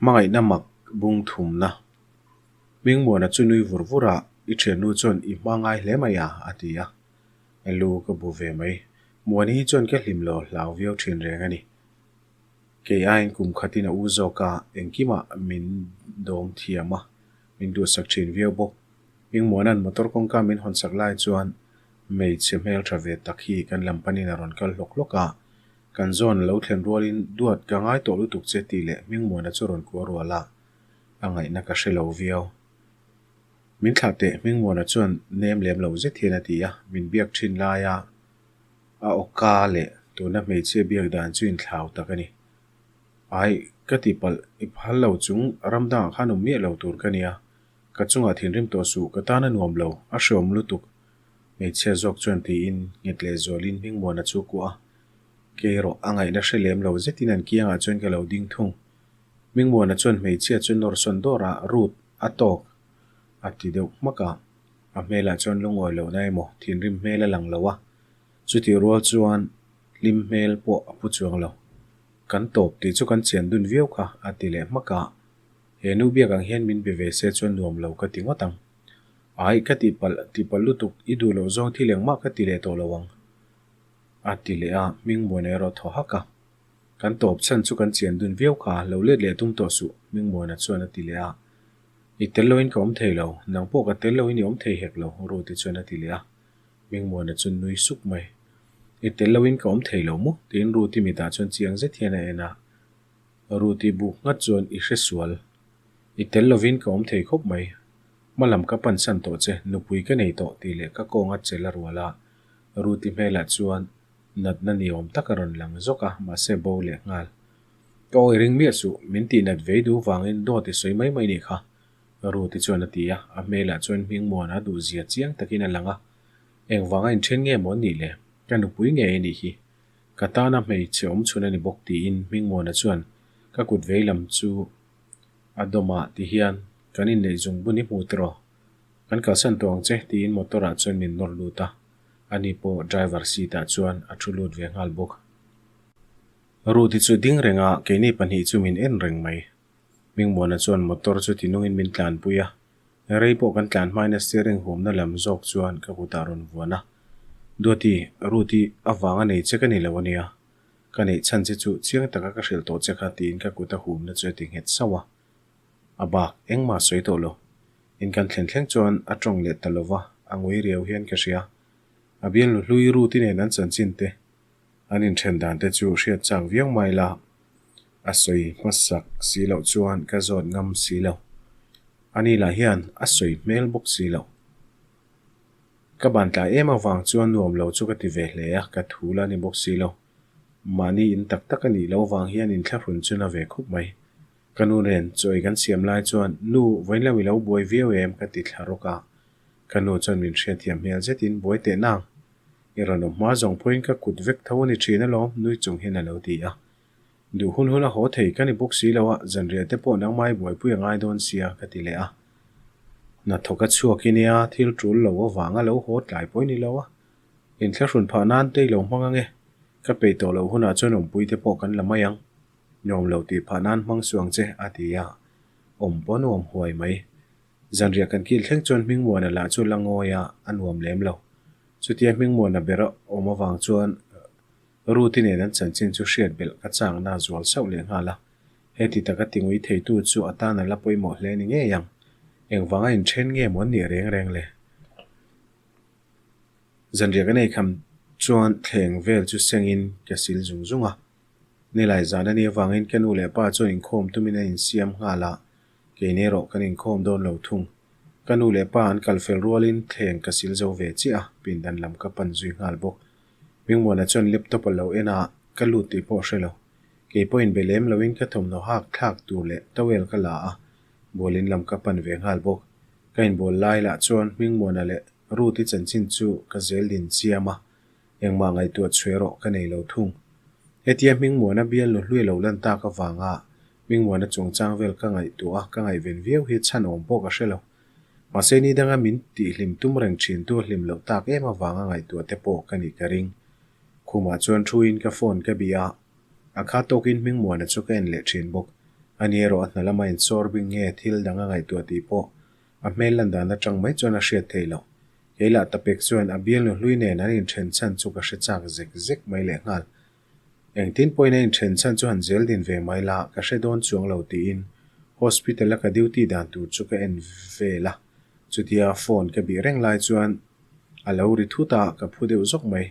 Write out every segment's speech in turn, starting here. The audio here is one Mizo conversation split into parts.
Hmangaihna mak bung thumna. Hmingmuana chu nui vur vur a, I thiannu chuan i hma ngai hle mai a, a ti a. A lu ka bu ve mai. Muani hi chuan ka hlim lo hlau viau thin reng a ni. Kei aiin kum khatin a u zawk a, engkimah min dawm thiam a, min duhsak thin viau bawk. Hmingmuana'n motor kawngka min hawnsak lai chuan hmeichhe hmeltha ve tak hi kan lam panin a rawn kal hlawk hlawk a. Kan zawn lo thlen rualin duat ka ngai tawh lutuk che tih leh Hmingmuana chu rawn kuah rual a, a ngaihna ka hre lo viau. Min thlah teh Hmingmuana chuan nem lem lo zet hian a ti a, min biak thin laia a awka leh tuna hmeichhia biak dan chu inthlau tak a ni. Ai, ka ti palh, i phal lo chung ram dangah khan awm miah lo tur ka nia, ka chungah thinrim tawh suh, ka tan a nuam lo, a hreawm lutuk. Hmeichhia zawk chuan tiin nghet leh zualin Hmingmuana chu a kuah a. Kei erawh a ngaihna hre lem lo zetin an kiangah chuan ka lo ding thung. Hmingmuana chuan hmeichhia chu nawr sawn dawr a, Ruth, a tawk! a ti deuh hmak a. A hmelah chuan lungawi lohna emaw thinrim hmel a lang lo a, chutih rual chuan hlim hmel pawh a pu chuang lo. Kan tawp tih chu kan chian dun viau kha, a ti leh hmak a. He nu biak ang hian min be ve se chuan nuam lo ka ti ngawt ang. Ai, ka tihpalh, tihpalh lutuk, i duh loh zawng thil engmah ka ti leh tawh lo ang, a ti leh a, Hmingmuana erawh thaw hak a. Kan tawp chhan chu kan chian dun viau kha, lo let leh tum tawh suh, Hmingmuana chuan a ti leh a. I tel loin ka awm thei lo, nang pawh ka tel loin i awm thei hek lo, Ruti chuan a ti leh a. Hmingmuana chu nui suk mai. I tel loin ka awm thei lo maw? tiin Ruti mitah chuan chiang zet hian a en a. Ruti buk nghat chuan i hre sual. I tel lovin ka awm thei khawp mai. Hma lam ka pan san tawh che, nupui ka nei tawh tih leh ka kawnga chel a rual a. Ruti hmelah chuan natna ni awm tak a rawn lang zawk a, mahse bo leh nghal. Ka awi ring miah suh, min tih nat vei duh vangin dawt i sawi mai mai nih kha, Ruti chuan a ti a, a hmelah chuan Hmingmuana a duhzia chiang takin a lang a. Engvanga inthen nge maw nih le? Ka nupui ngei a nih hi. Ka tana hmeichhe awm chhun a ni bawk tiin Hmingmuana chuan ka kut vei lam chu a dawm a ti hian kan inneih zung bun i hmu tiraw? Kan kalsan tawh ang che tiin motor ah chuan min nawr lut a, ani pawh driver seat ah chuan a thu lut ve nghal bawk. Ruth-i chu ding reng a, keini pahnih chu min en reng mai. Hmingmuana chuan motor chu tinungin min tlanpui a, rei pawh kan tlan hmain a steering huamna lam zawk chuan ka kutah rawn vuan a. Duati, Ruth-i avanga nei che ka ni lo ania, ka neih chhan che chu chiang taka ka hrilh tawh che kha tiin ka kut a humna chu a ti nghet sauh a. A bak, engmah sawi tawh lo. In kan thlen thleng chuan a tawng leh ta lova, a ngui riau hian ka hria. A bialnu hlui Ruth-i nen an chanchin te An inthen dan te chu hriat chak viau mai la, a sawi hmasak si loh chuan ka zawt ngam si lo. Ani lah hian a sawi hmel bawk si lo. Ka ban tlai em avang chuan nuam lo chu ka ti ve hle a, ka thu la ni bawk si lo. Mahni in tak tak a nih loh avang hian inthlahrun chu na ve khawp mai. Ka nu nen chawi kan siam lai chuan, Nu, vawiin lo i lo buai viau em? ka ti thla rawk a. Ka nu chuan min hriatthiam hmel zetin, Buai teh nang. I rawn awm hma zawng pawhin ka kut vek tho a ni thin alawm, nui chung hian a lo ti a. Duh hun hun a haw thei ka ni bawk si lo a, zanriah te pawh nangmai buaipui a ngai dawn sia ka ti leh a. Hnathawk a chhuak i nia, thil tul lo avanga lo haw tlai pawh i ni lo a. Inthlahrun phah nan te i lo hmang ange, ka peih tawh loh hunah chuan awmpui te pawh kan la mai ang. Nuam lo tih phah nan hmang suh ang che, a ti a. Awm pawh nuam huai mai. Zanriah kan kil thleng chuan Hmingmuana lah chu la ngawi a, a nuam lem lo. Chutia Hmingmuana ber a awm avang chuan Ruth-i nen an chanchin chu hriat belh ka chakna a zual sauh leh nghal a. Heti taka tingui theitu chu a tan a la pawimawh hle ni ngei ang. Engvanga inthen nge maw an nih reng reng le? Zanriah ka nei kham chuan thleng vel chu sengin ka sil zung zung a. Nilai zan a nih avangin ka nu leh pa chuan inkhawm tumin an insiam nghal a, Keini erawh kan inkhawm dawn lo thung. Ka nu leh pa an kal fel rualin thleng ka sil zo ve chiah a, pindan lam ka pan zui nghal bawk. Hmingmuana chuan laptop a lo en a, ka lut tih pawh a hre lo. Kei pawhin be lem loin ka thawmhnaw hak thlak tur leh towel ka la a, bualin lam ka pan ve nghal bawk. Ka inbual lai lah chuan Hmingmuana leh Ruth-i chanchin chu ka zel din chiam a, engmah ngaihtuah chhuah erawh ka nei lo thung. Hetia Hmingmuana bial nu hlui lo lan tak avanga Hmingmuana chungchang vel ka ngaihtuah a, ka ngaihven viau hi chhan awm pawh ka hre lo. Mahse ni danga min tihhlim tum reng thin tu hlim loh tak em avanga ngaihtuah te pawh ka nih ka ring. Khumah chuan thuin ka phone ka bih a, a kha tawkin Hmingmuana chu ka en leh thin bawk. Ani erawh a hna lama insawr bing nge thil dang a ngaihtuah tih pawh a hmel lan dan atang mai chuan a hriat theih loh. Kei lah tapek chuan a bialnu hlui nen an inthen chhan chu ka hre chak zek zek mai lehnghal. Engtin pawhin a inthen chhan chu han zel din ve mai la, ka hre dawn chuang lo tiin hospital a ka duty dan tur chu ka en vel a. Chutia phone ka bih reng lai chuan a lo ri thut a, ka phu deuh zawk mai.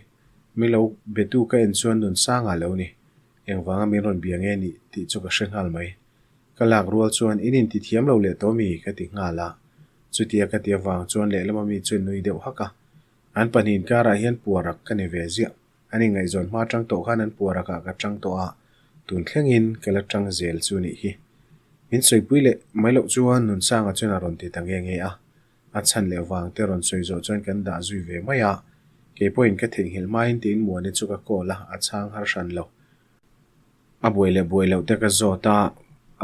Mi lo betu ka en chuan Nunsanga lo ni. Engvanga min rawn bia nge nih tih chu ka hre nghal mai. Ka lak rual chuan in inti thiam lo leh tawh mi ka ti nghal a. Chutia ka ti avang chuan lehlama mi chu nui deuh hak a. An pahnihin karah hian puarak ka ni ve ziah. An inngaihzawn hma tang tawh khan an puarakah ka tang tawh a, tun thlengin ka la tang zel chu nih hi. Min sawipui leh mai loh chuan Nunsanga chuan a rawn ti ta nge nge a. A chhan leh vang te rawn sawi zawh chuan kan dah zui ve mai a, kei pawhin ka theihnghilh hmain tiin Muani chu ka call a, a chhang har hran lo. A buai leh buai loh te ka zawt a,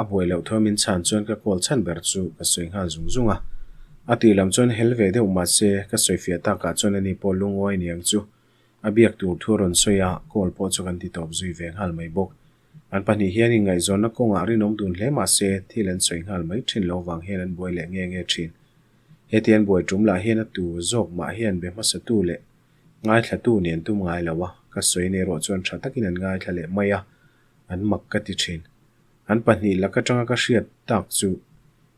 a buai loh thu min chhan chuan ka call chhan ber chu ka sawi nghal zung zung a. A tih lam chuan hel ve deuh mahse ka sawi fiah takah chuan ani pawh lungawi niang chu a biak tur thu a rawn sawi a, call pawh chu kan ti tawp zui ve nghal mai bawk. An pahnih hian inngaihzawnna kawngah rinawm dun hle mah se thil an sawi nghal mai thin lo vang hian an buai leh nge nge thin. Heti an buai tum lah hian a tu zawk mah hian be hmasatu leh ngaithlatu nih an tum ngai lo a, ka sawi nei erawh chuan tha takin an ngaithla leh mai a, an mak ka ti thin. An pahnih lak atanga ka hriat tak chu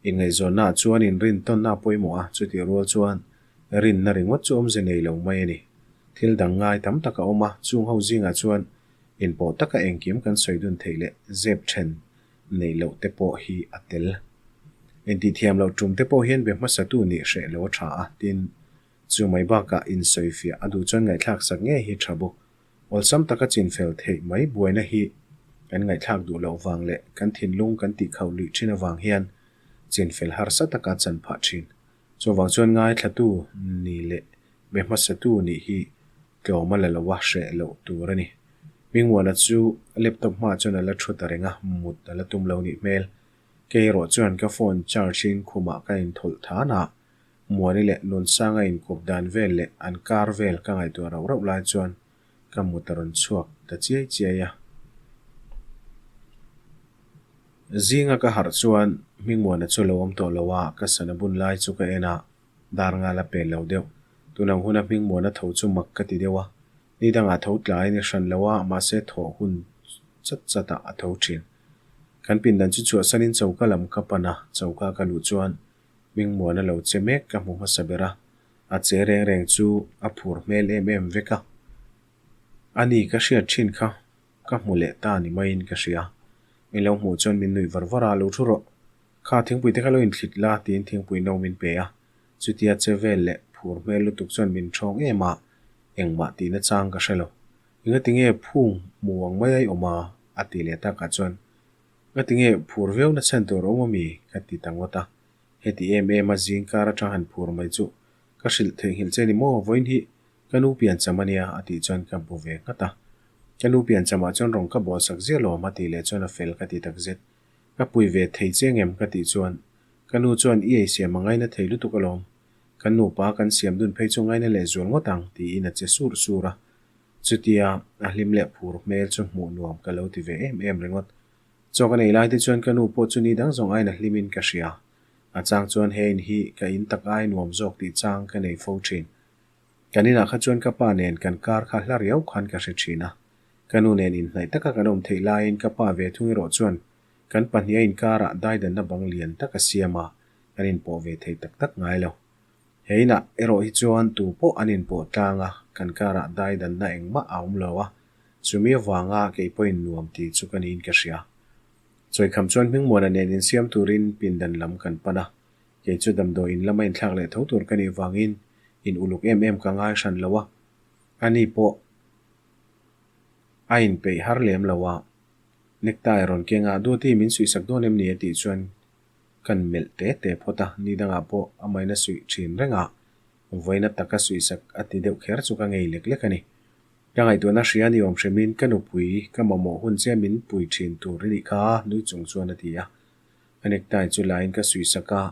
inngaihzawnnaah chuan inrintawnna a pawimawh a, chutih rual chuan rinna ringawt chu awmze nei lo mai a ni. Thil dang ngai tam tak a awm a, chung ho zingah chuan Inpawh taka engkim kan sawi dun theih leh zep then neih loh te pawh hi a tel. Intihthiam loh tum te pawh hian be hmasatu nih hreh lo a tha a, tin, chu mai bakah insawifiah a duh chuan ngaihthlak sak ngei hi tha bawk. Awlsam taka chinfel theih mai buaina hi kan ngaihthlak duh loh vang leh kan thinlung kan tihkhauh luih thin avang hian chinfel harsa taka chan phah thin. Chuvang chuan ngaithlatu ni leh be hmasatu nih hi Tlawm a la lo a, hreh loh tur a ni. Hmingmuana chu laptop hmaah chuan a la thu ta reng a, mut a la tum lo nih hmel. Kei erawh chuan ka phone charge in khumah ka inthawlh than a, Muani leh Nunsanga inkawp dan vel leh an kar vel ka ngaihtuah rauh rauh lai chuan ka mut a rawn chhuak ta chiai chiai a. Zinga ka harh chuan Hmingmuana chu a lo awm tawh lo a, ka sana bun lai chu ka en a, Dar ngal a pel lo deuh. Tunang huna hming muana tho chu mak ka ti deuh a. Ni dangah tho tlai ni hran lo a, mahse thawh hun chat chat ah a tho thin. Kan pindan chu chhuahsanin choka lam ka pan a, choka ka luh chuan hming muana lo che mek ka hmu hmasa ber a. A che reng reng chu a phur hmel em em vek a. A ni ka hriat thin kha ka hmu leh ta ni maiin ka hria. Min lo hmuh chuan min nuih var var a, lo thu rawh. Kha thingpui te kha lo inthlit la tiin thingpui no min pe a, chutia che vel leh phur hmel lutuk chuan min ṭhawng em a, engmah tihna chang ka hre lo. Engati nge phung hmu ang mai a i awm a? a ti leh takah chuan, Ngati nge phur viau na chhan tur a awm ami? ka ti ta ngawt a. Heti em em a zing kar aṭang han phur mai chu ka hrilh theihnghilh che ni maw? Vawiin hi ka nu piancham a nia a tih chuan ka bu ve nghat a. Ka nu pianchamah chuan rawn ka bawlsak ziah lawm a tih leh chuan a fel ka ti takzet. Ka pui ve thei che ngem ka tih chuan ka nu chuan i ei siam a ngaina thei lutuk alawm, kan nupa kan siam dun phei chu ngaina leh zual ngawt ang tiin a che sur sur a. Chutia a hlim leh phur hmel chu hmuh nuam ka lo ti ve em em ringawt. Chaw ka nei lai te chuan ka nu pawh chu ni dang zawng aiin a hlimin ka hria. A chang chuan he in hi ka in tak ai nuam zawk tih chang ka nei fo thin. Kan inah kha chuan ka pa nen kan kar kha hla riau khan ka hre thin a. Ka nu nen inhnaih taka kan awm theih laiin ka pa ve thung erawh chuan kan pahnih a inkarah daidanna bang lian tak a siam a, kan inpawh ve thei tak tak ngai lo. He inah erawh hi chuan tu pawh an inpawh tlang a, kan karah daidanna engmah a awm lo a, chumi avanga kei pawhin nuam tih chu ka niin ka hria. Chawikham chuan Hmingmuana nen insiam turin pindan lam kan pan a, kei chu damdawi in lama inthlak leh tho tur ka nih vangin in uluk em em ka ngai hran lo a, ani pawh A inpeih har lem lo a, necktie rawn keng a, Duati min suihsak dawn em ni a tih chuan kan melh te te phawt a, ni dangah pawh a maina suih thin reng a, vawiina taka suihsak a ti deuh kher chu ka ngei lek lek a ni. Ka ngaihtuahna hria ni awm hremin ka nupui ka mamawh hun che min pui thin tur i nih kha nui chung chuan a ti a. Ka necktie chu laiin ka suihsak a,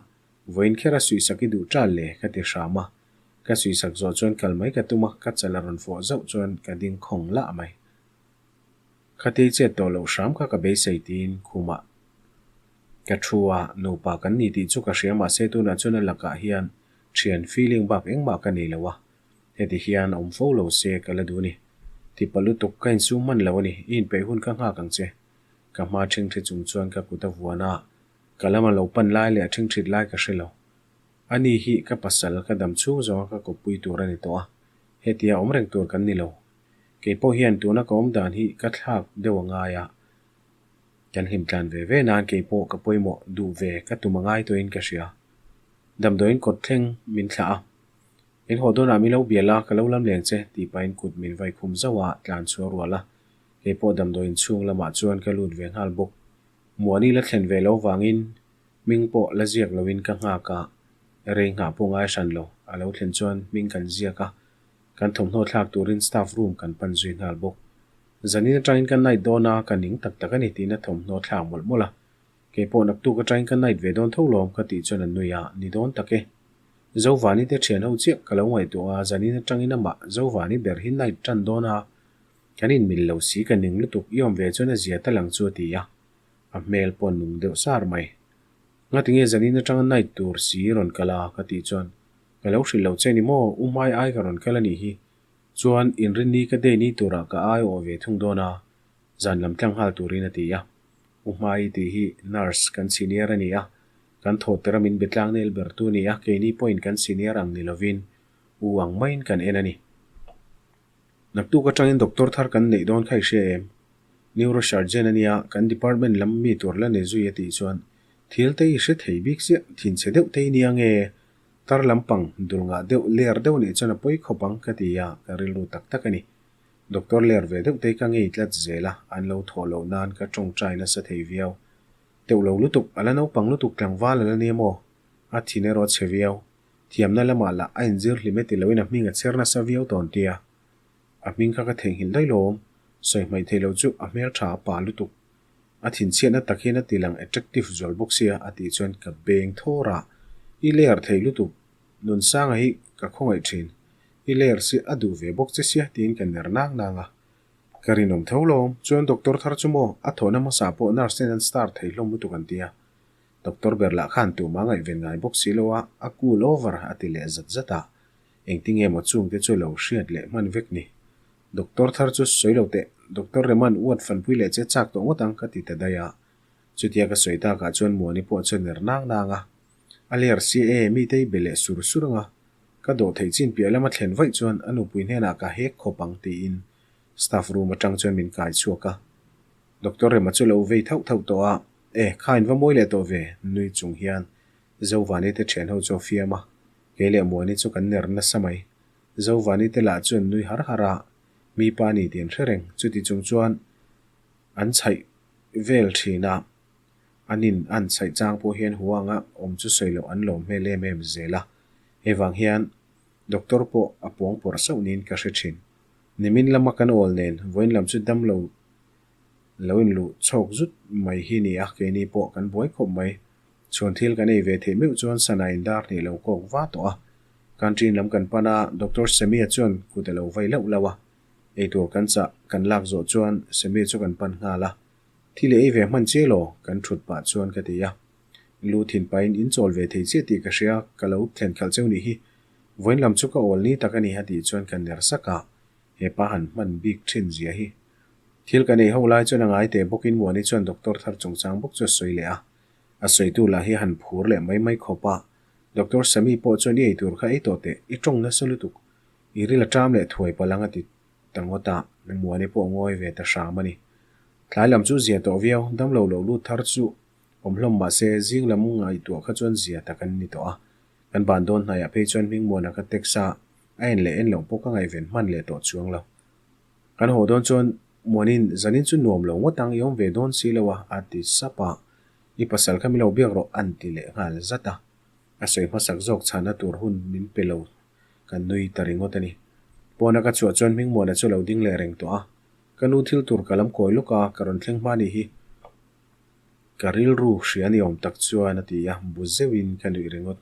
vawiin khera suihsak i duh ṭal le ka ti hram a, Ka suisak zawh chuan kal mai ka tum a, ka chal a rawn fawh zauh chuan ka ding khawng lah mai. Khatei chet tawh loh hram kha ka beisei tiin khumah Ka thu a, nupa kan ni tih chu ka hria mahse tunah chuan a lakah hian thian feeling bak engmah ka nei lo a, heti hian awm fo lo se ka la duh a ni. Tipa lutuk ka insum hman lo a ni, i inpeih hun ka nghak ang che. Ka hma ṭhingṭhi chung chuan ka kut a vuan a, ka lama lo pan lai leh a ṭhingṭhit lai ka hre lo. Ani hi ka pasal ka dam chhung zawnga ka kawppui tur a ni tawh a, hetia awm reng tur kan ni lo. Kei pawh hian tuna ka awm dan hi ka thlak deuh a ngai a, kan hlim tlan ve ve nan kei pawh ka pawimawh duh ve ka tum a ngai tawhin ka hria. Damdawiin kawt thleng min thlah a, In haw dawnah min lo bial a, ka lo lam leng che tih pahin kut min vai khum zauh a, tlan chu a rual a. Kei pawh damdawiin chhung lamah chuan ka lut ve nghal bawk. Muani la thlen ve lo vangin hming pawh la ziak loin ka nghak a, rei nghah pawh ngai hran lo. A lo thlen chuan hming kan ziak a, kan thawmhnaw thlak turin staff room kan pan zui nghal bawk. Zanin atangin ka night dawn a, ka ning tak tak a ni tiin a thawmhnaw thlak mawlh mawlh a. Kei pawh naktuk atangin ka night ve dawn tho lawm ka tih chuan a nui a, ni dawn tak e. Zovani te thian ho chiah ka lo ngaihtuah a, zanin atangin amah Zovani ber hi night tan dawn a, kan inmil lo si ka ning lutuk i awm ve chuan a zia ta lang chu a ti a, a hmel pawh a nung deuh sar mai. Ngatinge zanin atanga night tur si rawn kal a ka tih chuan ka lo hrilh lo che ni maw, u hmai ai ka rawn kal a nih hi, chuan inrinni ka day ni turah ka ai awh ve thung dawn a, zan lam tlang nghal turin a ti a. U Hmai tih hi nurse kan senior a ni a, kan thawhter a min be tlang nel ber tu a ni a, keini pawhin kan senior ang ni lovin u ang maiin kan en a ni. Naktuk atangin doctor thar kan neih dawn kha i hria em? Neurosurgeon a nia, kan department lam mi tur la nei zui a tih chuan thil te i hre thei bik chiah, thinchhe deuh te i nia nge? Tar lampang dul ngah deuh ler deuh nih chuan a pawi khawp ang ka ti a, ka rilru tak tak a ni. Doctor ler ve deuh te ka ngei tlat zel a, an lo thawh loh nan ka tawngtai nasa thei viau. Teuh lo lutuk, a la naupang lutuk tlangval a la nia maw? A thin erawh a chhe viau. Thiamna lamah lah a inzir hlim e ti loin a hming a chher nasa viau tawn tia. A hming kha ka theihnghilh daih lawm, sawi hmaih theih loh chu a hmeltha a pa lutuk. A thinchhiatna tak hian a ti lang attractive zual bawk sia a tih chuan ka beng thawr a, i ler thei lutuk, Nunsanga hi ka khawngaih thin. I ler si a duh ve bawk che sia tiin ka ner nang nang a. Ka rinawm tho lawm, chuan doctor thar chu maw a thawhna hmasa pawh nurse ten an star thei hlawm lutuk an tia. Doctor ber lah khan tumah ngaihven ngai bawk si lo a, a cool over a ti leh zat zat a. Engtinge maw chungte chu lo hriat leh hman vek ni. Doctor thar chu sawi lo teh, Doctor Reman uat fanpui leh che chak tawh ngawt ang ka ti ta daih a. Chutia ka sawi takah chuan Muani pawh chu a ner nang nang a. A ler si e, mite i be leh sur sur ang a, ka dawh theih chin piah lama thlen vaih chuan a nupui hnenah ka hek khawp ang tiin staff room atang chuan min kai chhuak a. Doctor Rema chu lo vei thauh thauh tawh a, E, kha in va mawi leh tawh ve, nui chung hian Zovani te thian ho chu a fiam a, kei leh Muani chu kan ner nasa mai. Zovani te lah chuan nui har har a, mi pa ni tih an hre reng, chuti chung chuan an chhaih vel thin a. An in an chhaih chang pawh hian huanga awm chu sawi loh an lawm hmel em em zel a, hei vang hian doctor pawh a pawng pawrh sauh niin ka hre thin. Nimin lama kan awl nen vawiin lam chu damlo lo inluh chhawk zut mai hi ni a, keini pawh kan buai khawp mai. Chhuan thil kan ei ve theih meuh chuan sana in dar hnih lo kawk va tawh a. Canteen lam kan pan a, Doctor Samia chuan kut a lo vai lauh lauh a. Eitur kan chah kan lak zawh chuan Samia chu kan pan nghal a. Thil ei ve hman chiah law? Kan thut pah chuan ka ti a. Lu thin pahin in chawl ve thei chiah tih ka hria, ka lo thlen khalh cheu nih hi. Vawiin lam chu ka awl ni tak a ni a tih chuan ka ner sak a, he pa han hman bik thin zia hi. Thil kan ei ho lai chuan a ngai teh bawkin Muani chuan doctor thar chungchang bawk chu a sawi leh a. A sawitu lah hi a han phur leh mai mai khawp a. Doctor Sami pawh chuan i ei tur kha ei tawh teh, i tawng nasa lutuk. I ril a ṭam leh thuai palh ang a ti ta ngawt a, Muani pawh a ngawi ve ta hram a ni. Tlai lam chu zia tawh viau, damlo lo lut thar chu awm hlawm mah se zing lam ngaihtuah kha chuan zia tak an ni tawh a. Kan ban dawn hnaiah phei chuan Hmingmuana ka text a, a en leh en loh pawh ka ngaihven hman leh tawh chuang lo. Kan haw dawn chuan Muanin zanin chu nuam lo ngawt ang i awm ve dawn si lo a, a ti sap a. I pasal kha min lo biak rawh an ti leh nghal zat a. A sawi hmasak zawk chhana tur hun min pe lo Kan nui ta ringawt a ni. Pawna ka chhuah chuan Hmingmuana chu a lo ding leh reng tawh a. Ka nu thil tur ka lam kawi lawk a, ka rawn thleng hma nih hi. Ka rilru hria ni awm tak chuan a ti a, bu zeuhin ka nuih ringawt.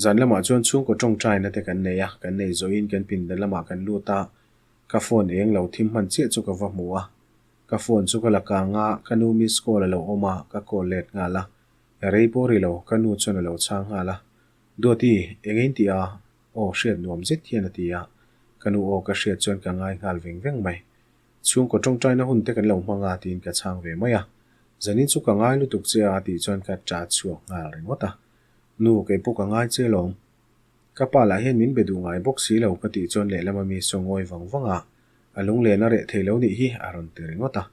Zan lamah chuan chhungkaw tawngtaina te kan nei a, kan nei zawhin kan pindan lamah kan lut a, ka phone eng lo thim hman chiah chu ka va hmu a. Ka phone chu ka la kang a, ka nu miss call a lo awm a, ka call let nghal a. Rei pawh ri lo, ka nu chuan a lo chhang nghal a. Duati, eng in tih a? Aw hriat nuam zet hian a ti a. Ka nu aw ka hriat chuan ka ngai nghal veng veng mai. Chhungkaw tawngtaina hun te kan lo hmang a tiin ka chhang ve mai a. Zanin chu ka ngai lutuk che a tih chuan ka ṭah chhuak nghal ringawt a. Nu, kei pawh ka ngai che lawm. Ka pa lah hian min be duh ngai bawk si lo ka tih chuan lehlama mi saw ngawi vang vang a, a lunglen a reh thei lo nih hi a rawn ti ringawt a.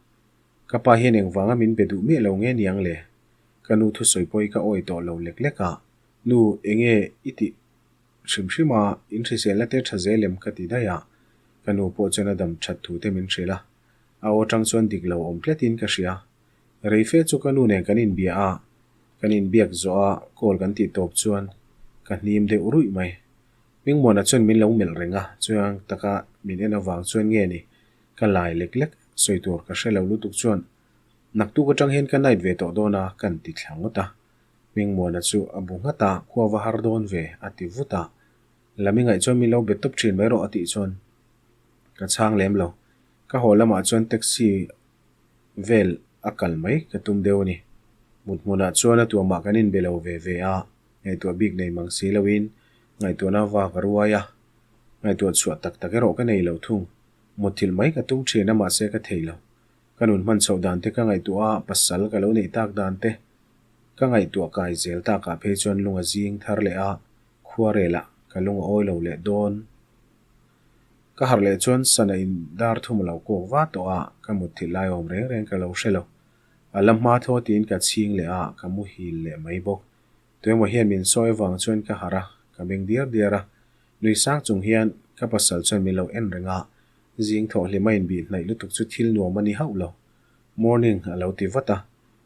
Ka pa hian engvanga min be duh miah lo nge niang le? Ka nu thusawi pawh hi ka awi tawh lo lek lek a, Nu, enge i tih hrim hrim a, in hriselna te tha zel em ka ti daih a, ka nu pawh chuan a dam that thu te min hrilh a, a aw tang chuan dik lo awm tletin ka hria. Rei fe chu ka nu nen kan inbia a, kan inbiak zawh a call kan tih tawp chuan ka hnim deuh ruih mai. Hmingmuana chuan min lo melh reng a, chuang taka min en avang chuan nge ni ka lai lek lek sawi tur ka hre lo lutuk chuan naktuk atang hian ka night ve tawh dawn a kan ti thla ngawt a. Hmingmuana chu a bu nghat a, khua va har dawn ve a ti vut a. Lami ngaih chuan min lo bet tawp thin mai rawh a tih chuan ka chhang lem lo. Ka haw lamah chuan taxi vel a kal mai ka tum deuh a ni. Mut hmunah chuan a tuamah kan inbe lo ve ve a, ngaihtuah bik nei mang si loin ngaihtuahna vak a ruai a, ngaihtuah chhuah tak tak erawh ka nei lo thung. Mutthilh mai ka tum thin a mahse ka thei lo. Ka nun hman chhoh dan te ka ngaihtuah a, pasal ka lo neih tak dan te ka ngaihtuah kai zel takah phei chuan lung a zing thar leh a, khuarelah ka lung a awi lo leh dawn. Ka harh leh chuan sana in dar thum a lo kawk va tawh a, ka mutthilh lai awm reng reng ka lo hre lo. A la hma thaw tiin ka chhing leh a, ka muhil leh mai bawk. Tuemaw hian min sawi avang chuan ka harh a, ka beng diar diar a. Nui sang chung hian ka pasal chuan min lo en reng a, zing thawh hlim a inbih hnaih lutuk chu thil nuam a ni hauh lo. Morning a lo ti vat a,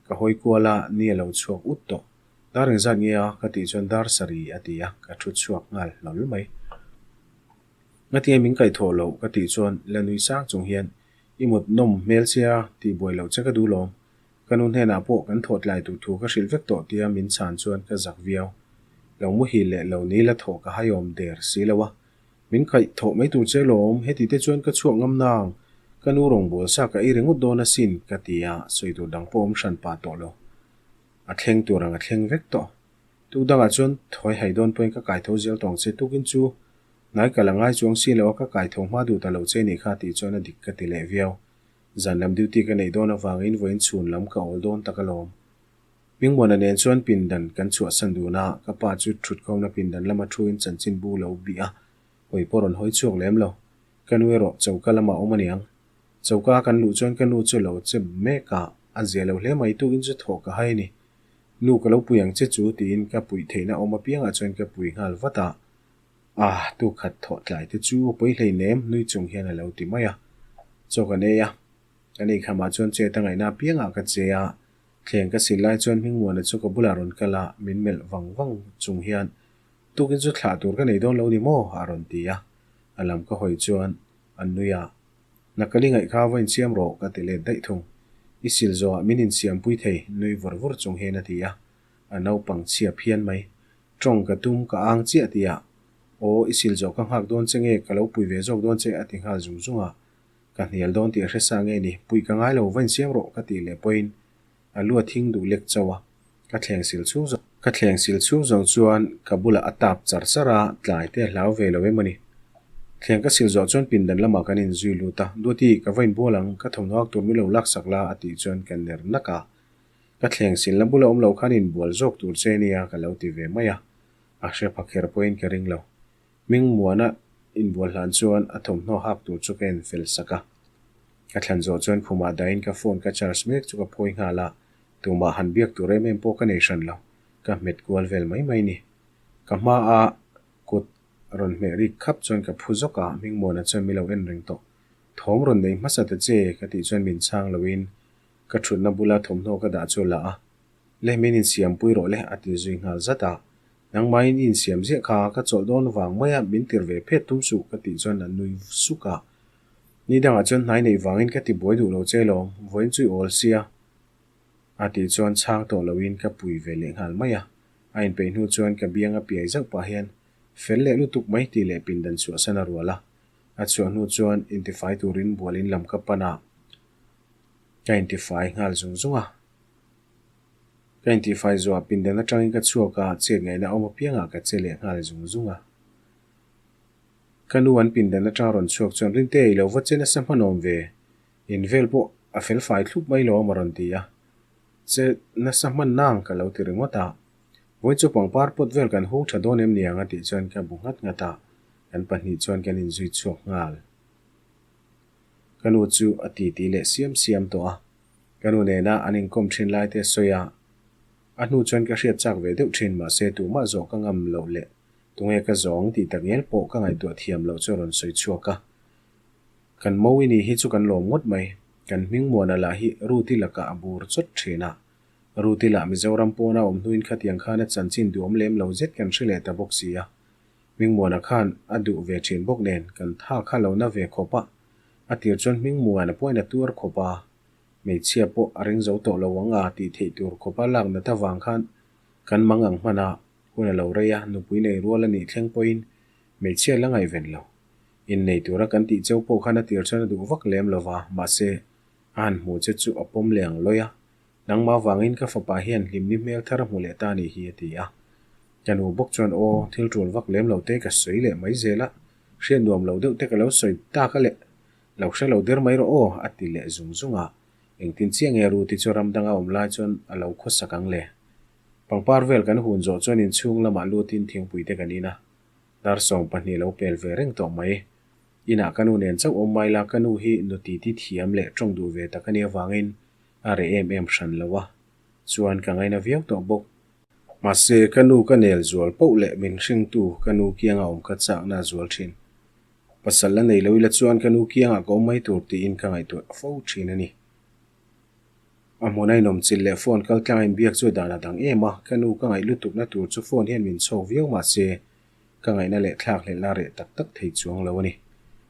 ka hawi kual a, ni a lo chhuak ut tawh. Dar engzat nge a? Ka tih chuan dar sarih a ti a, ka thu chhuak nghal hlawl mai. Ngatinge min kaihthawh loh? Ka tih chuan la nui sang chung hian I mut nawm hmel che a tih buai loh che ka duh lawm. Ka nu hnenah pawh kan thawh tlai tur thu ka hrilh vek tawh tia min chhan chuan ka zak viau. Lo muhil leh lo ni la thawh ka haiawm der si lo a. Min kaih thawh mai tur che lawm, heti te chuan ka chhuak ngam nang. Ka nu rawngbâwl sa ka ei ringawt dawn asin ka ti a, sawi tur dang pawh awm hran pah tawh lo. A thleng tur ang a thleng vek tawh. Tuk dangah chuan thawi hai dawn pawhin ka kai tho zel tawng che tukin chu hnai kal a ngai chuang si lo a ka kai tho hma duh ta lo che nih kha tih chuan a dik ka ti leh viau. Zan lam duty ka neih dawn avangin vawiin chhun lam ka awl dawn tak alawm. Hmingmuana nen chuan pindan kan chhuahsan dun a, ka pa chu thutkhawmna pindan lama thuin chanchinbu lo bih a, hawi pawh rawn hawi chhuak lem lo. Ka nu erawh choka lamah awm aniang. Choka kan luh chuan ka nu chu lo che mek a, a zia lo hle mai tukin chu thawh ka hai a ni. Nu ka lo pui ang che chu tiin ka puih theihna awm apiangah chuan ka pui nghal vat a. Ah, tu khat thawh tlai te chu a pawi hleinem nui chung hian a lo ti mai a. Chaw kan ei a, kan ei khamah chuan chet a ngaihna apiangah ka che a, thleng ka sil lai chuan Hmingmuana chu ka bulah rawn kal a, min melh vang vang chung hian tukin chu thlah tur ka nei dawn lo ni maw? a rawn ti a, a lam ka hawi chuan a nui a. Nakali ngaih kha va insiam rawh ka ti let daih thung. I sil zawhah min insiampui thei nui vawr vawr chung hian a ti a, a naupang chhia phian mai. Tawng ka tum ka ang chiah ti a, Aw i sil zawh ka nghak dawn che nge ka lo pui ve zawk dawn che a ti nghal zung zung a. Ka hnial dawn tih a hre sa nge ni, puih ka ngai lo va insiam rawh ka tih leh pawhin a lu a thing duh lek chauh a, ka thleng sil chhung zawng ka thleng sil chhung zawng chuan ka bulah a tap char char a, tlai te a hlau ve lo em a ni. Thleng ka sil zawh chuan pindan lamah kan inzui lut a, Duati, ka va inbual ang, ka thawmhnaw ak tur min lo laksak la a tih chuan ka ner nak a, ka thleng silna bula awm lo khan inbual zawk tur che nia ka lo ti ve mai a, a hre pha kher pawhin ka ring lo. Hmingmuana inbual hlan chuan a thawmhnaw hak tur chu ka en fel sak a. Ka thlan zawh chuan khumah dahin ka phone ka charge mek chu ka phawi nghal a, tumah han biak tur em em pawh ka nei hran lo, ka hmet kual vel mai mai ni. Ka hma a kut rawn hmeh rik khap chuan ka phu zawk a, Hmingmuana chuan min lo en reng tawh. Thawm rawn nei hmasa ta che ka tih chuan min chhang loin ka thutna bula thawmhnaw ka dah chu a la a, Le min insiampui rawh le a ti zui nghal zat a. Nangmahin i insiam ziah kha ka chawlh dawn vang mai a min tir ve phet tum suh ka tih chuan a nui suk a. Ni dangah chuan hnai neih vangin ka ti buai duh lo che lawm, vawiin chu i awl sia a tih chuan chhang tawh loin ka pui ve leh nghal mai a. A inpeih hnu chuan ka biang a piai zauh pah hian fel leh lutuk mai tih leh pindan chhuahsan a rual a. A chhuah hnu chuan intifai turin bualin lam ka pan a, ka intifai nghal zung zung a. Ka intifai zuah pindan atangin ka chhuak a, chet ngaihna awm apiangah ka che leh nghal zung zung a. Ka nu an pindan atang rawn chhuak chuan Rinte i lo va che nasa hmanawm ve, in vel pawh a fel fai thlup mai lo a rawn ti a. Che nasa hman nang ka lo ti ringawt a. Vawi chu pangpar pawt vel kan hung tha dawn em niang a tih chuan ka bu nghat nghat a, kan pahnih chuan kan inzui chhuak nghal. Ka nu chu a titi leh siam siam tawh a, ka nu nena an inkawm thin lai te a sawi a, a hnu chuan ka hriat chak ve deuh thin mahse tumah zawh ka ngam loh leh tunge ka zawng tih tak ngel pawh ka ngaihtuah thiam loh chu a rawn sawi chhuak a. Kan Mawii ni hi chu kan lawm ngawt mai, kan Hmingmuana lah hi Ruti lakah a bur chawt thin a, Ruti lah Mizoram pawna awm hnuin khatiang khan a chanchin duhawm lem lo zet kan hre leh ta bawk si a. Hmingmuana khan a duh ve thin bawk nen kan tha kha lo na ve khawp a, a tir chuan Hmingmuana pawhin a tuar khawp a, hmeichhia pawh a ring zo tawh lo ang a tih theih tur khawp a lak nat avang khan kan mang ang hman a, hun a lo rei a, nupui nei rual a nih thleng pawhin hmeichhia la ngaihven lo. Innei tura kan tih cheu pawh khan a tir chuan a duh vak lem lo va, mahse a han hmuh che chu a pawm leh ang lawi a, Nangmah vangin ka fapa hian hlimni hmel thar a hmu leh ta a nih hi a ti a. Ka nu bawk chuan aw, thil tul vak lem lo te ka sawi leh mai zel a, hriat nuam lo deuh te ka lo sawi tak a leh, lo hre lo der mai rawh aw a ti leh zung zung a. Engtin chiah nge Ruti chu ram danga awm lai chuan a lo khawsak ang le. Pangpar vel kan hun zawh chuan inchhung lamah lutin thingpui te kan in a, dar 12 lo pel ve reng tawh mai. Inah ka nu nen chauh awm mai la, ka nu hi nu titi thiam leh tawng duh ve tak a nih avangin a reh em em hran lo a, chuan ka ngaina viau tawh bawk. Mahse, ka nu ka nel zual poh leh min hringtu ka nu kianga awm kha chakna a zual thin. Pasal la nei lo ila chuan ka nu kiangah ka awm mai tur tiin ka ngaihtuah fo thin a ni. A hmun a inawm chilh leh phone kal tlang a inbiak chu dan a dang em a, ka nu ka ngaih lutukna tur chu phone hian min chhawk viau mahse, ka ngaihna leh thlak hlelhna reh tak tak thei chuang lo a ni.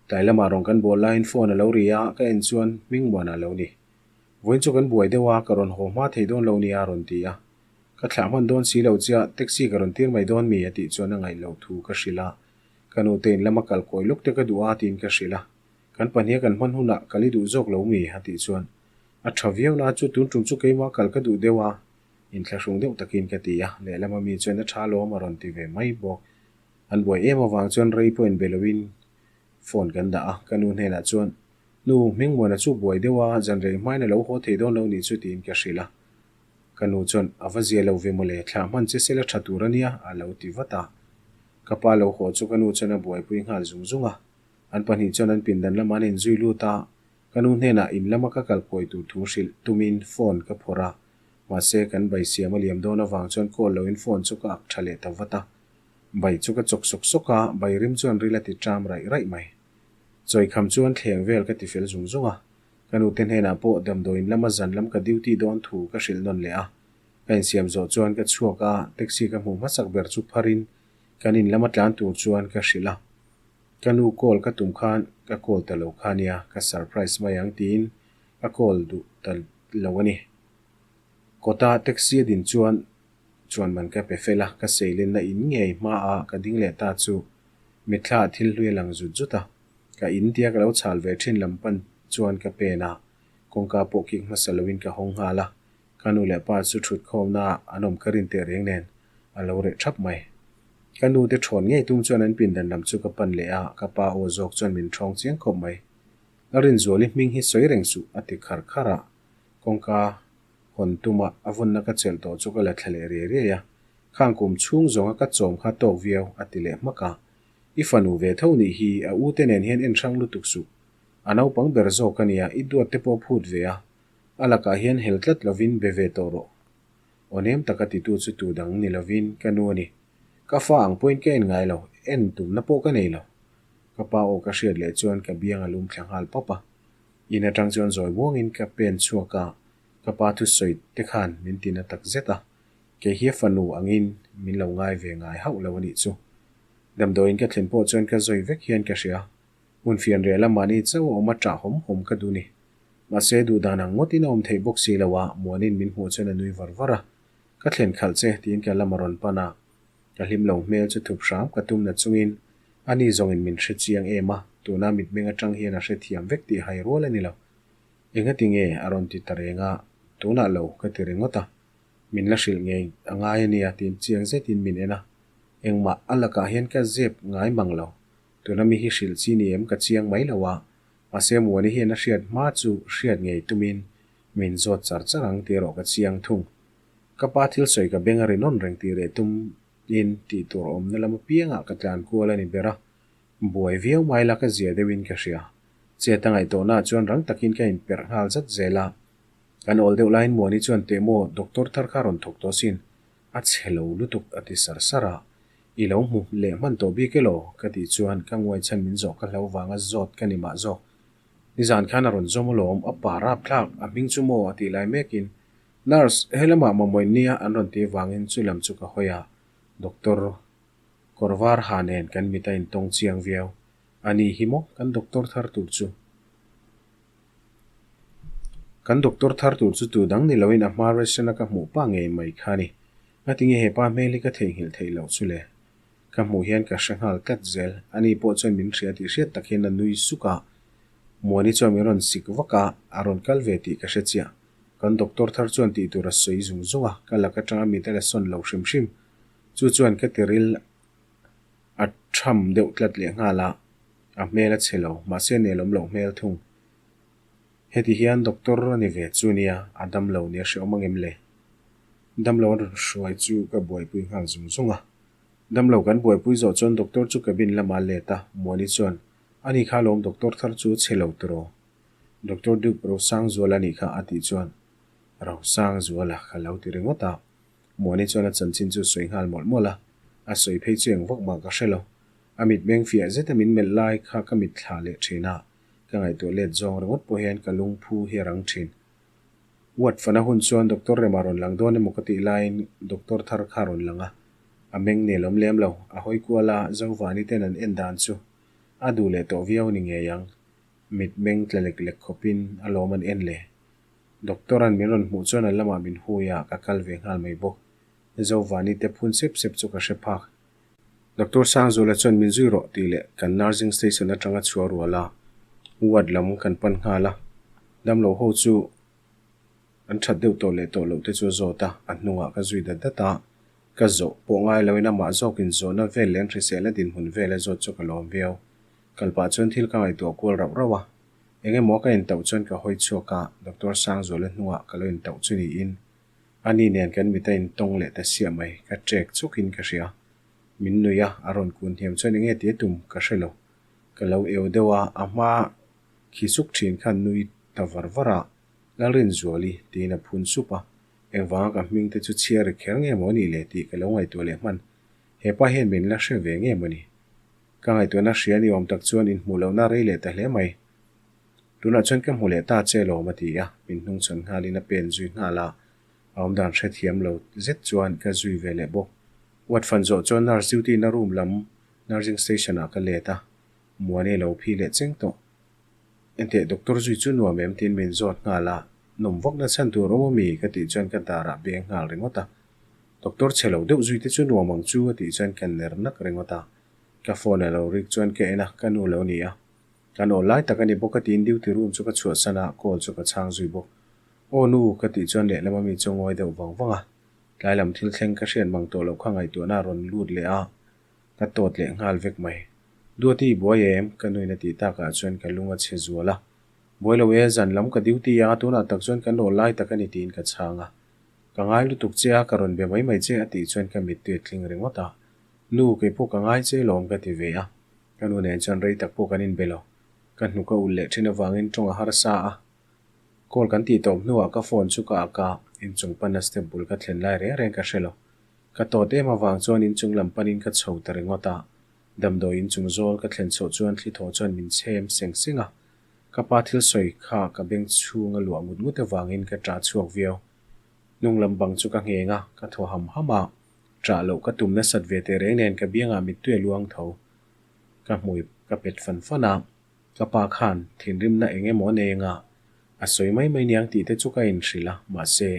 Tlai lamah rawn kan bual laiin phone a lo ri a, ka en chuan Hmingmuana a lo ni. Vawiin chu kan buai deuh a, ka rawn haw hma thei dawn lo nia a rawn ti a. Ka thlah hman dawn si lo chiah, taxi ka rawn tir mai dawn mi a tih chuan a ngaih loh thu ka hrilh a. Ka nu te in lama kal kawi lawk te ka duh a tiin ka hrilh a. Kan pahniha kan hman hunah kal i duh zawk lo mi a tih chuan a tha viau na chu tun tum chu keimah kal ka duh deuh a, inthlahrung deuh takin ka ti a. Lehlama mi chuan a tha lawm a rawn ti ve mai bawk. An buai em avang chuan rei pawh inbe loin phone kan dah a, ka nu hnenah chuan Nu, Hmingmuana chu buai deuh a, zanrei hmain a lo haw thei dawn lo nih chu tiin ka hrilh a. Ka nu chuan, A va zia lo ve mawle, thlah hman che sela tha tur a nia, a lo ti vat a. Ka pa lo haw chu ka nu chuan a buaipui nghal zung zung a. An pahnih chuan an pindan lamah an inzui lut a, ka nu hnenah in lama ka kal kawi tur thu hrilh tumin phone ka phawrh a. Mahse, kan bai siam a liam dawn avang chuan call loin phone chu ka ak tha leh ta vat a. Bai chu ka chawk sawk sawk a, bai rim chuan ril a ti ṭam raih raih mai. Chawikham chuan thleng vel ka ti fel zung zung a, ka nute hnenah pawh damdawiin lama zan lam ka duty dawn thu ka hrilh nawn leh a. Ka insiam zawh chuan ka chhuak a, taxi ka hmuh hmasak ber chu pharin kan in lama tlan tur chuan ka hrilh a. Ka nu call ka tum khan ka call ta lo kha nia, ka surprise mai ang tiin ka call duh ta lo a ni. Kawta taxi a din chuan chuan man ka pe fel a, ka seilenna in ngei hmaah ka ding leh ta chu Mitthla ah thil hlui a lang zut zut a, ka in tia ka lo chhal ve thin lam pan chuan ka pen a, kawngka pawh kik hmasa loin ka hawng nghal a, ka nu leh pa chu thut khawmna ah an awm ka rin teh reng nen a lo reh thap mai. Ka nu te thawn ngei tum chuan an pindan lam chu ka pan leh a, ka pa aw zawk chuan min thawng chiang khawp mai. Lalrinzuali hming hi sawi reng suh a ti khar khar a, kawngka hawn tuma a vunna ka chelh tawh chu ka la thla leh riai riai a, khang kum chhung zawnga ka chawm kha tawk viau a ti leh hmak a. I fanu ve tho nih hi a u te nen hian en hrang lutuk suh. A naupang ber zawk a nia, i duat te pawh phut ve a, a lakah hian hel tlat lovin be ve tawh rawh. Aw nem taka titu chu tu dang ni lovin ka nu a ni. Ka fa ang pawhin ka en ngai lo, en tumna pawh ka nei lo. Ka pa aw ka hriat leh chuan ka biang a lum thla nghal pawp a. In atang chuan zawi muangin ka pen chhuak a, ka pa thusawi te khan min ti na tak zet a, kei hi a fanu angin min lo ngai ve ngai hauh lo a nih chu. Damdawiin ka thlen pawh chuan ka zawi vek hian ka hria, hmun fian reh lam mahni chauh a awm a ṭah hawm hawm ka duh ni. Mahse, duh dan ang ngawtin a awm theih bawk si lo a, Muanin min hmuh chuan a nui var var a, Ka thlen khalh che tiin ka lam a rawn pan a, ka hlim lo hmel chu thup hram ka tum na chungin ani zawngin min hre chiang em a, tuna mitmeng atang hian a hre thiam vek tih hai rual a ni lo. Engati nge? a rawn ti ta reng a, tunah lo ka ti ringawt a. Min la hrilh ngei a ngai a nia tiin chiang zetin min en a. Engmah a lakah hian ka zep ngai mang lo. Tuna mi hi hrilh chi ni em ka chiang mai lo a. Mahse Muani hian a hriat hma chu hriat ngei tumin min zawt char char ang tih erawh ka chiang thung. Ka pa thil sawi ka beng a ri nawn reng tih reh tum in tih tur awmna lam apiangah ka tlan kual a ni ber a. Buai viau mai la ka zia deuhin ka hria. Chet a ngaihtuahnaah chuan rang takin ka inperh nghal zat zel a. Kan awl deuh laiin Muani chuan teh maw doctor thar kha rawn thawk tawh sin, a chhe lo lutuk a ti sar sar a. I lo hmu leh hman tawh bik elaw? ka tih chuan ka nguai chhan min zawh ka hlo vanga zawt ka ni mah zawk. Nizan khan a rawn zawm alawm, a pa rapthlak, a hming chu maw a tih lai mekin Nurse, helamah mamawih nia an rawn tih vangin chu lam chu ka hawi a, doctor kawr var ha nen kan mit a intawng chiang viau. A ni hi maw kan doctor thar tur chu? Kan doctor thar tur chu tu dang ni loin a hma ration a ka hmuh pa ngei mai kha a ni. Ngatinge he pa hmel hi ka theihnghilh theih loh chu le? Ka hmuh hian ka hre nghal tlat zel. Ani pawh chuan min hria tih hriat tak hian a nui suk a. Muani chuan min rawn sik vak a, a rawn kal ve tih ka hre chiah. Kan doctor thar chuan tih tur a sawi zung zung a, ka lak atanga mit a la sawn lo hrim hrim. Chu chuan ka tiril a tham deuh tlat leh nghal a, a hmel a chhe lo, mahse nelawm loh hmel thung. Heti hian doctor a ni ve chu nia, a dam lo nia hreawm angem le? Damlo an rawn hruai chu ka buaipui nghal zung zung a. Damlo kan buaipui zawh chuan doctor chu cabin lamah a let a, Muani chuan, Ani kha lawm doctor thar chu chhe lo tiraw? Doctor Duke Rosangzuala nih kha a tih chuan Rosangzuala ka lo ti ringawt a. Muani chuan a chanchin chu sawi nghal mawlh mawlh a, a sawi phei chu eng vak mah ka hre lo. A mitmeng fiah zeta min melh lai kha ka mit thla leh thin a, ka ngaihtuah let zawng ringawt pawh hian ka lungphu hi a rang thin. Ward fana hun chuan Doctor Rema rawn lang dawn emaw ka tih laiin Doctor thar kha rawn lang a, a meng nelawm lem lo. A hawi kual a, Zovani ten an en dan chu a duh leh tawh viau ni ngei ang. Mit meng tla lek lek khawpin a lawm an en le. Doctor an min rawn hmuh chuan an lamah min hui a, ka kal ve nghal mai bawk. Zovani te phun sep sep chu ka hre phak. Doctor Sangzula chuan min zui rawh tih leh kan nursing station atanga chhuah rual a, ward lam kan pan nghal a. Damlo ho chu an that deuh tawh leh tawh loh te chu a zawt a, a hnungah ka zui dat dat a. Ka zawh pawh ngai loin amah zawkin zawhna vel leh an hrisel a dinhmun vel a zawt chu ka lawm viau. Kal pah chuan thil ka ngaihtuah kual rauh rauh a, eng emaw ka intauh chuan ka hawi chhuak a, Doctor Sangzuala hnungah ka lo intauh chu niin ani nen kan mit a intawng leh ta siah mai, ka ṭek chawkin ka hria. Min nui a, a rawn kun hniam chuan enge tih a tum ka hre lo. Ka lo eu deuh a, a hma khi suk ṭhin khan nui ta var var a, Lalrinzuali tiin a phun sup a, engvanga ka hming te chu chhiar ri kher nge maw a nih le tih ka lo ngaihtuah leh hman. Hepa hian min la hre ve nge maw ni? Ka ngaihtuahna hria ni awm tak chuan inhmuh lohna rei leh ta hle mai. Tunah chuan ka hmu leh ta che lawm a ti a, min hnungchhawn nghalin a pen zui nghal a, a awmdan hrethiam lo zet chuan ka zui ve leh bawk. Ward fan zawh chuan nurse duty na room lam nursing station ah ka let a, Muani lo phi leh cheng tawh. Enteh doctor zui chu nuam em tiin min zawt nghal a, nawm vak na chhan tur awm ami ka tih chuan ka darah beng nghal ringawt a. Doctor chhe lo deuh zui te chu nuam ang chu a tih chuan ka ner nak ringawt a. Ka phone a lo rik chuan ka en a, ka nu lo ni a. Kan aw lai tak a ni bawk a tiin duty room chu ka chhuahsan a, call chu ka chhang zui bawk. Aw nu ka tih chuan lehlam ami chu ngawi deuh vang vang a. Tlai lam thil thleng ka hriat mang tawh loh kha ngaihtuahna a rawn lut leh a, ka tawt leh nghal vek mai. Duati i buai em? Ka nuin a tih takah chuan ka lung a chhe zual a. Buai lo e, zan lam ka duty a, tunah tak chuan kan aw lai tak a ni tiin ka chhang a. Ka ngai lutuk che a, ka rawn be mai mai che a tih chuan ka mittui a tling ringawt a. Nu, kei pawh ka ngai che lawm ka ti ve a. Ka nu nen chuan rei tak pawh kan inbe lo. Ka hnuk a ulh leh thin avangin tawng a harsa a. Call kan tih tawp hnuah ka phone chu ka ak a, inchung panna step bul ka thlen lai reng reng ka hre lo. Ka tawt em avang chuan inchung lam panin ka chho ta ringawt a. Damdawi inchung zawl ka thlen chhoh chuan thli thaw chuan min chhem seng seng a. Ka pa thil sawi kha ka beng chhung a luah ngut ngut avangin ka ṭah chhuak viau. Hnung lam bang chu ka ngheng a, ka thaw ham ham a. Ṭah loh ka tum nasat ve teh reng nen ka biangah mittui a luang tho. Ka hmui ka pet fan fan a, ka pa khan thinrimna eng emaw a nei anga a sawi mai mai niang tih te chu ka inhrilh a, mahse,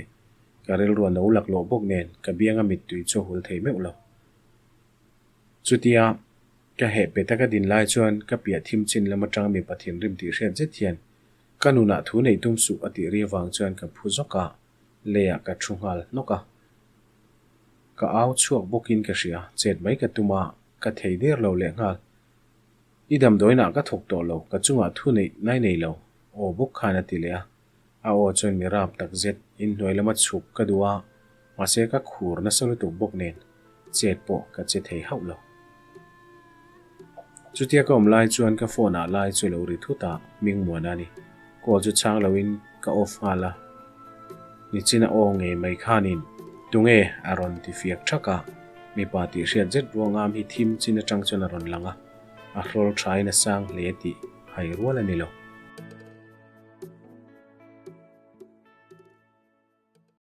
ka rilru a no laklawh bawk nen ka bianga mittui chu a hul thei meuh lo. Chutia ka heh pet a ka din lai chuan ka piah thim chin lam atang mipa thinrim tih hriat zet hian ka nunah thu neih tum suh a tih ri avang chuan ka phu zawk a, leiah ka thu nghal hnawk a. Ka au chhuak bawkin ka hria, chet mai ka tum a, ka thei der lo lehnghal. I damdawiinah ka thawk tawh lo, ka chungah thu neih nai nei lo, aw bawk khan a ti leh a. A aw chuan mi rap tak zet, inhnuai lama chhuk ka duh a, mahse ka khur nasa lutuk bawk nen chet pawh ka che thei hauh lo. Chutia ka awm lai chuan ka phone ah lai chu lo ri thut a, Hmingmuana a ni. Call chu chhang loin ka off nghal a. Nichina aw ngei mai khanin tunge a rawn ti fiak thak a, mipa tih hriat zet ruangam hi thim chin atang chuan a rawn lang a, a hrawl thain a sang hle tih hai rual a ni lo.